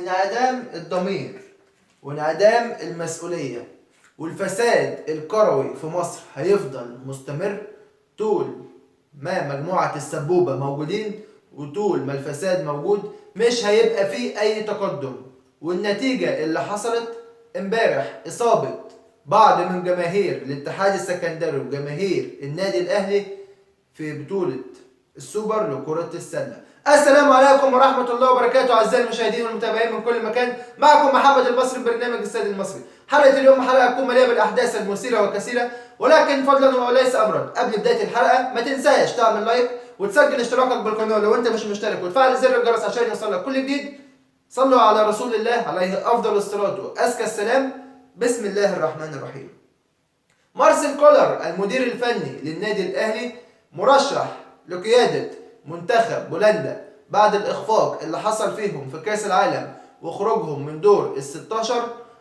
انعدام الضمير وانعدام المسؤولية والفساد الكروي في مصر هيفضل مستمر طول ما مجموعة السبوبة موجودين، وطول ما الفساد موجود مش هيبقى فيه أي تقدم. والنتيجة اللي حصلت امبارح إصابة بعض من جماهير الاتحاد السكندري وجماهير النادي الأهلي في بطولة السوبر لكرة السلة. السلام عليكم ورحمة الله وبركاته أعزائي المشاهدين والمتابعين من كل مكان، معكم محمد المصري من برنامج السيد المصري. حلقة اليوم حلقة تكون مليئة بالأحداث المثيرة والكثيرة، ولكن فضلا وليس أمرا قبل بداية الحلقة ما تنساش تعمل لايك وتسجل اشتراكك بالقناة لو أنت مش مشترك، وتفعل زر الجرس عشان يوصلك كل جديد. صلوا على رسول الله عليه أفضل الصلاة وأزكى السلام. بسم الله الرحمن الرحيم. مارسيل كولر المدير الفني للنادي الأهلي مرشح لقيادة منتخب بولندا بعد الإخفاق اللي حصل فيهم في كأس العالم وخروجهم من دور ال16.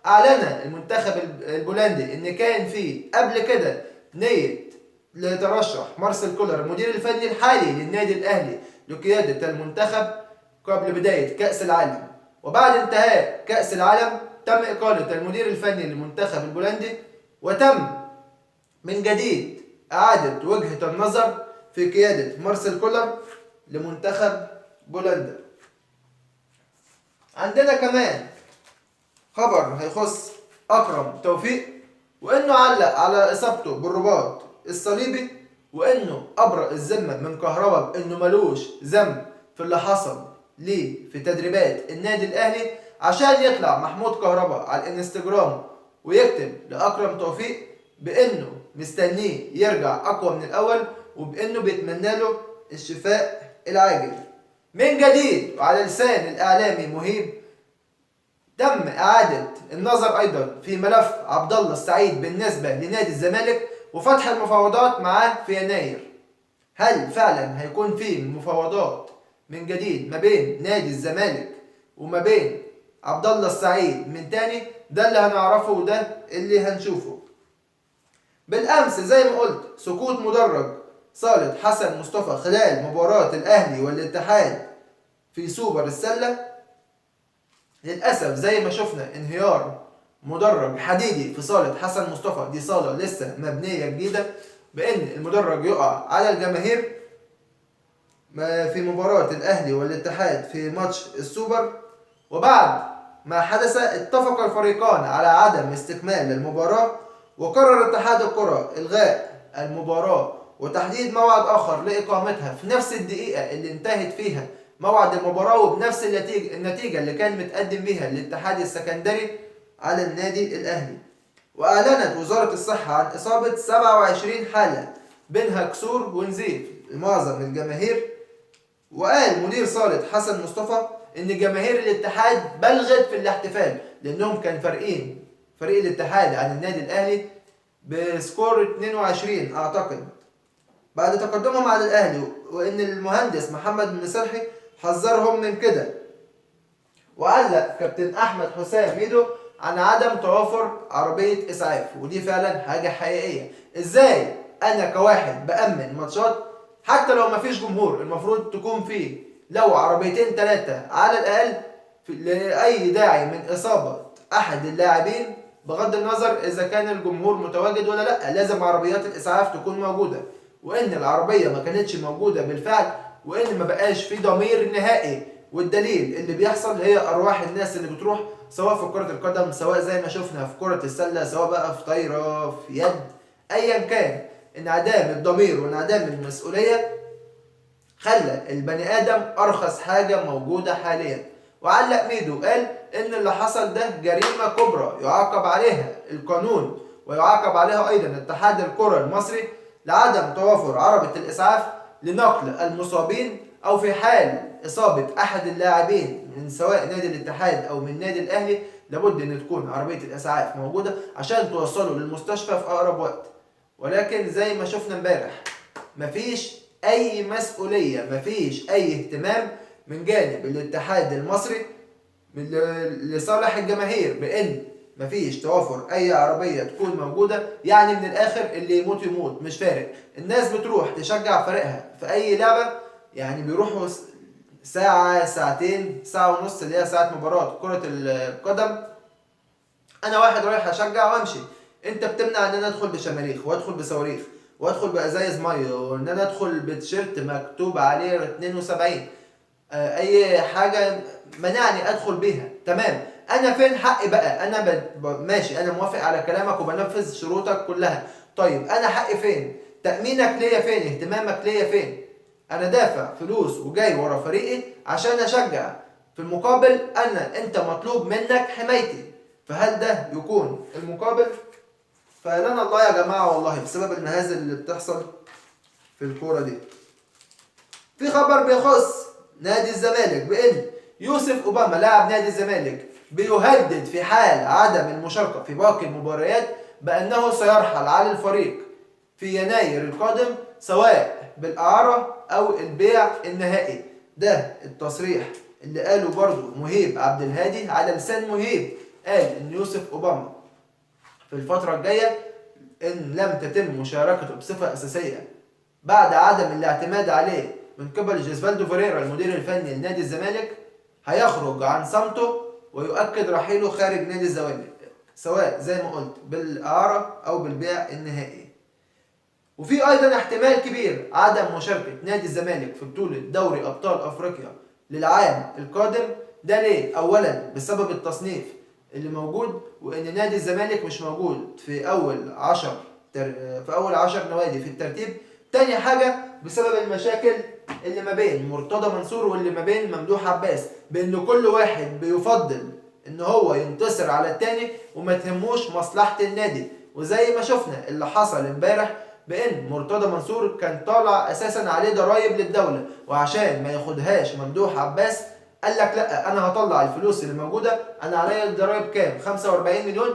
أعلن المنتخب البولندي إن كان في قبل كده نية لترشح مارسيل كولر المدير الفني الحالي للنادي الأهلي لقيادة المنتخب قبل بداية كأس العالم، وبعد انتهاء كأس العالم تم إقالة المدير الفني للمنتخب البولندي، وتم من جديد إعادة وجهة النظر في قيادة مارسيل كولر لمنتخب بولندا. عندنا كمان خبر هيخص أكرم توفيق، وإنه علق على إصابته بالرباط الصليبي، وإنه أبرأ الذمة من كهربا بإنه ملوش ذنب في اللي حصل ليه في تدريبات النادي الأهلي، عشان يطلع محمود كهربا على الانستجرام ويكتب لأكرم توفيق بإنه مستنيه يرجع أقوى من الأول، وبإنه بيتمنى له الشفاء العاجل. من جديد وعلى لسان الإعلامي مهيب تم إعادة النظر أيضا في ملف عبد الله السعيد بالنسبة لنادي الزمالك وفتح المفاوضات معاه في يناير. هل فعلا هيكون في مفاوضات من جديد ما بين نادي الزمالك وما بين عبد الله السعيد من تاني؟ ده اللي هنعرفه وده اللي هنشوفه. بالأمس زي ما قلت سقوط مدرج صالة حسن مصطفى خلال مباراة الأهلي والاتحاد في سوبر السلة. للأسف زي ما شفنا انهيار مدرج حديدي في صالة حسن مصطفى، دي صالة لسه مبنية جديدة، بأن المدرج يقع على الجماهير في مباراة الأهلي والاتحاد في ماتش السوبر. وبعد ما حدث اتفق الفريقان على عدم استكمال المباراة، وقرر اتحاد الكرة إلغاء المباراة وتحديد موعد آخر لإقامتها في نفس الدقيقة اللي انتهت فيها موعد المباراة، وبنفس النتيجة اللي كان متقدم بيها الاتحاد السكندري على النادي الأهلي. وأعلنت وزارة الصحة عن إصابة 27 حالة بينها كسور ونزيف لمعظم الجماهير. وقال مدير صالة حسن مصطفى إن جماهير الاتحاد بلغت في الاحتفال، لأنهم كان فارقين فريق الاتحاد عن النادي الأهلي ب score 22 أعتقد بعد تقدمهم على الأهلي، وإن المهندس محمد المصلحي حذرهم من كده. وعلق كابتن أحمد حسام ميدو عن عدم توافر عربية إسعاف، ودي فعلا حاجة حقيقية. إزاي أنا كواحد بأمن ماتشات حتى لو مفيش جمهور المفروض تكون فيه لو عربيتين ثلاثة على الأقل لأي داعي من إصابة أحد اللاعبين، بغض النظر إذا كان الجمهور متواجد ولا لأ، لازم عربيات الإسعاف تكون موجودة. وإن العربية ما كانتش موجودة بالفعل، وإن ما بقاش في ضمير نهائي، والدليل اللي بيحصل هي أرواح الناس اللي بتروح سواء في كرة القدم، سواء زي ما شفنا في كرة السلة، سواء بقى في طايرة، في يد، أيا كان. انعدام الضمير وانعدام المسؤولية خلى البني آدم أرخص حاجة موجودة حاليا. وعلق ميدو قال إن اللي حصل ده جريمة كبرى يعاقب عليها القانون، ويعاقب عليها أيضا اتحاد الكرة المصري لعدم توافر عربة الإسعاف لنقل المصابين، أو في حال إصابة أحد اللاعبين من سواء نادي الاتحاد أو من نادي الأهلي لابد إن تكون عربية الإسعاف موجودة عشان توصله للمستشفى في أقرب وقت. ولكن زي ما شفنا امبارح مفيش أي مسؤولية، مفيش أي اهتمام من جانب الاتحاد المصري لصالح الجماهير بإن مفيش توافر أي عربية تكون موجودة. يعني من الآخر اللي يموت يموت، مش فارق. الناس بتروح تشجع فريقها في أي لعبة، يعني بيروحوا ساعة، ساعتين، ساعة ونص اللي هي ساعة مباراة كرة القدم. انا واحد رايح اشجع وامشي، انت بتمنع ان انا ادخل بشماريخ وادخل بصواريخ وادخل بازايز مية وان انا ادخل بتيشيرت مكتوب عليه 72، اي حاجة منعني ادخل بيها. تمام، انا فين حقي بقى؟ انا ماشي، انا موافق على كلامك وبنفذ شروطك كلها. طيب انا حقي فين؟ تأمينك ليا فين؟ اهتمامك ليا فين؟ انا دافع فلوس وجاي ورا فريقي عشان اشجع، في المقابل انت مطلوب منك حمايتي، فهل ده يكون المقابل؟ فلنا الله يا جماعة والله بسبب المهازل اللي بتحصل في الكورة دي. في خبر بيخص نادي الزمالك بان يوسف اوباما لاعب نادي الزمالك بيهدد في حال عدم المشاركة في باقي المباريات بانه سيرحل على الفريق في يناير القادم، سواء بالاعاره او البيع النهائي. ده التصريح اللي قاله برضو مهيب عبد الهادي على لسان مهيب، قال ان يوسف اوباما في الفترة الجاية ان لم تتم مشاركته بصفة اساسية بعد عدم الاعتماد عليه من قبل جيسفالدو فيريرا المدير الفني لنادي الزمالك، هيخرج عن صمته ويؤكد رحيله خارج نادي الزمالك، سواء زي ما قلت بالاعاره او بالبيع النهائي. وفي ايضا احتمال كبير عدم مشاركة نادي الزمالك في بطوله دوري ابطال افريقيا للعام القادم. ده ليه؟ اولا بسبب التصنيف اللي موجود، وان نادي الزمالك مش موجود في اول 10 نوادي في الترتيب. تاني حاجة بسبب المشاكل اللي ما بين مرتضى منصور واللي ما بين ممدوح عباس، بان كل واحد بيفضل ان هو ينتصر على التاني وما تهموش مصلحة النادي. وزي ما شفنا اللي حصل امبارح بان مرتضى منصور كان طالع اساسا عليه ضرايب للدولة، وعشان ما ياخدهاش ممدوح عباس قال لك لا انا هطلع الفلوس اللي موجودة، انا عليا الضرايب كام؟ 45 مليون،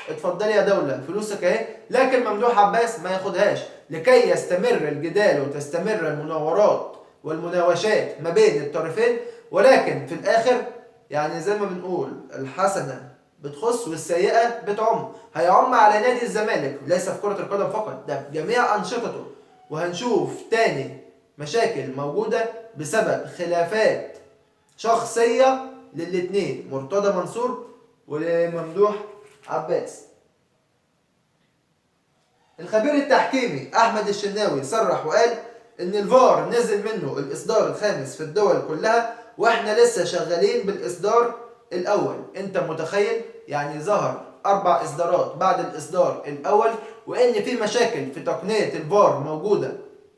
اتفضلي يا دولة فلوسك اهي. لكن ممدوح عباس ما ياخدهاش لكي يستمر الجدال وتستمر المناورات والمناوشات ما بين الطرفين. ولكن في الاخر يعني زي ما بنقول الحسنة بتخص والسيئة بتعم، هيعم على نادي الزمالك ليس في كرة القدم فقط، ده بجميع أنشطته. وهنشوف تاني مشاكل موجودة بسبب خلافات شخصية للاتنين، مرتضى منصور ولممدوح عباس. الخبير التحكيمي أحمد الشناوي صرح وقال إن الفار نزل منه الإصدار الخامس في الدول كلها، وإحنا لسه شغالين بالإصدار الأول. أنت متخيل؟ يعني ظهر 4 إصدارات بعد الإصدار الأول، وإن في مشاكل في تقنية الفار موجودة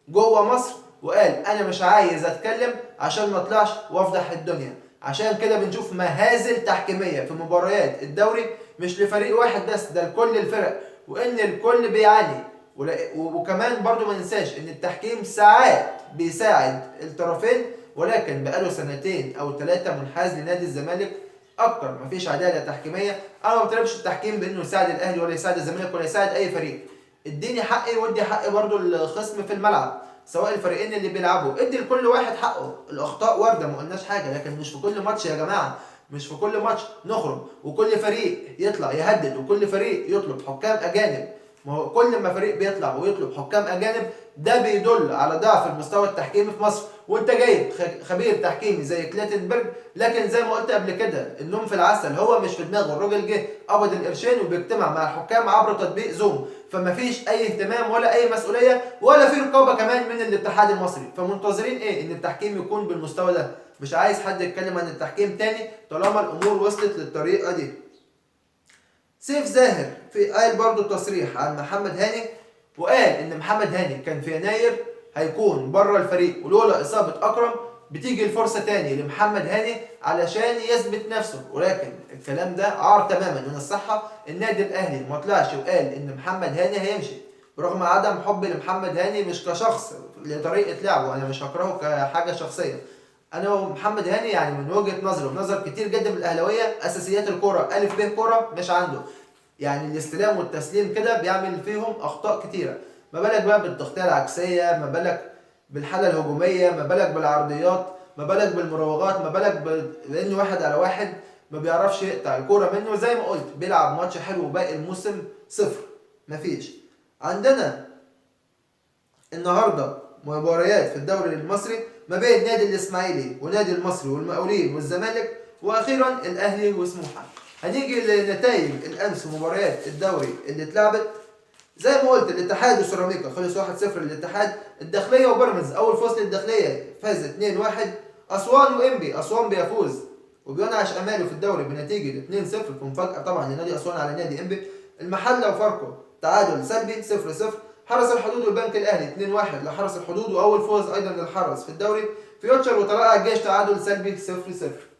جوه مصر، وقال أنا مش عايز أتكلم عشان ما أطلعش وأفضح الدنيا. عشان كده بنشوف مهازل تحكيمية في مباريات الدوري، مش لفريق واحد بس، ده لكل الفرق، وإن الكل بيعاني. وكمان برضو ما ننساش إن التحكيم ساعات بيساعد الطرفين، ولكن بقاله 2 أو 3 منحاز لنادي الزمالك اكتر، مفيش عدالة تحكيميه. انا ما بطلبش التحكيم بانه يساعد الاهلي ولا يساعد الزمالك ولا يساعد اي فريق، اديني حقي وادي حقي برضو الخصم في الملعب، سواء الفريقين اللي بيلعبوا، ادي لكل واحد حقه. الاخطاء وارده ما قلناش حاجة، لكن مش في كل ماتش يا جماعة، مش في كل ماتش نخرج وكل فريق يطلع يهدد وكل فريق يطلب حكام اجانب. ما هو كل ما فريق بيطلع ويطلب حكام اجانب ده بيدل على ضعف المستوى التحكيمي في مصر. وانت جايب خبير تحكيمي زي كلاتنبرج، لكن زي ما قلت قبل كده النوم في العسل هو مش في دماغه. الراجل جه قبض القرشين وبيجتمع مع الحكام عبر تطبيق زوم، فما فيش اي اهتمام ولا اي مسؤولية ولا في رقابه كمان من الاتحاد المصري. فمنتظرين ايه؟ ان التحكيم يكون بالمستوى ده. مش عايز حد يتكلم عن التحكيم تاني طالما الامور وصلت للطريقة دي. سيف زاهر في قال برضو تصريح عن محمد هاني، وقال ان محمد هاني كان في يناير هيكون بره الفريق، ولولا اصابه اكرم بتيجي الفرصة تاني لمحمد هاني علشان يثبت نفسه. ولكن الكلام ده عار تماما من الصحة. النادي الاهلي ما طلعش وقال ان محمد هاني هيمشي، برغم عدم حبي لمحمد هاني مش كشخص لطريقه لعبه، انا مش هكرهه كحاجة شخصية. انا ومحمد هاني يعني من وجهه نظري ونظر كتير جدا من الاهلاوية اساسيات الكورة، الف ب كورة مش عنده، يعني الاستلام والتسليم كده بيعمل فيهم اخطاء كتيرة، ما بالك بقى بالتغطيه العكسيه، ما بالك بالحالة الهجومية، ما بالك بالعرضيات، ما بالك بالمراوغات، ما بالك بانه واحد على واحد ما بيعرفش يقطع الكورة منه. زي ما قلت بيلعب ماتش حلو وباقي الموسم صفر مفيش. عندنا النهارده مباريات في الدوري المصري، ما بين نادي الاسماعيلي ونادي المصري والمقاولين والزمالك، واخيرا الاهلي وسموحه. هنيجي لنتائج الامس ومباريات الدوري اللي اتلعبت. زي ما قلت الاتحاد وسيراميكا خلص 1-0 للاتحاد. الداخلية وبيراميدز اول فوز للداخليه فاز 2-1. اسوان وانبي، اسوان بيفوز وبينعش اماله في الدوري بنتيجة 2-0 في مفاجاة طبعا لنادي اسوان على نادي انبي. المحلة وفاركو تعادل سلبي 0-0. حرس الحدود والبنك الاهلي 2-1 لحرس الحدود واول فوز ايضا للحرس في الدوري. فيوتشر وطلائع الجيش تعادل سلبي 0-0.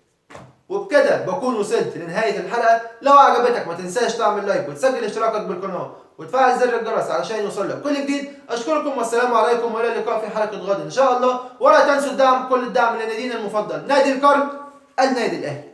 وبكده بكون وصلت لنهاية الحلقة. لو عجبتك ما تنساش تعمل like وتسجل اشتراكك بالقناة وتفعل زر الجرس علشان يوصلك كل جديد. اشكركم والسلام عليكم، والى اللقاء في حلقة غد ان شاء الله. ولا تنسوا الدعم، كل الدعم لنادينا المفضل نادي القرن النادي الاهلي.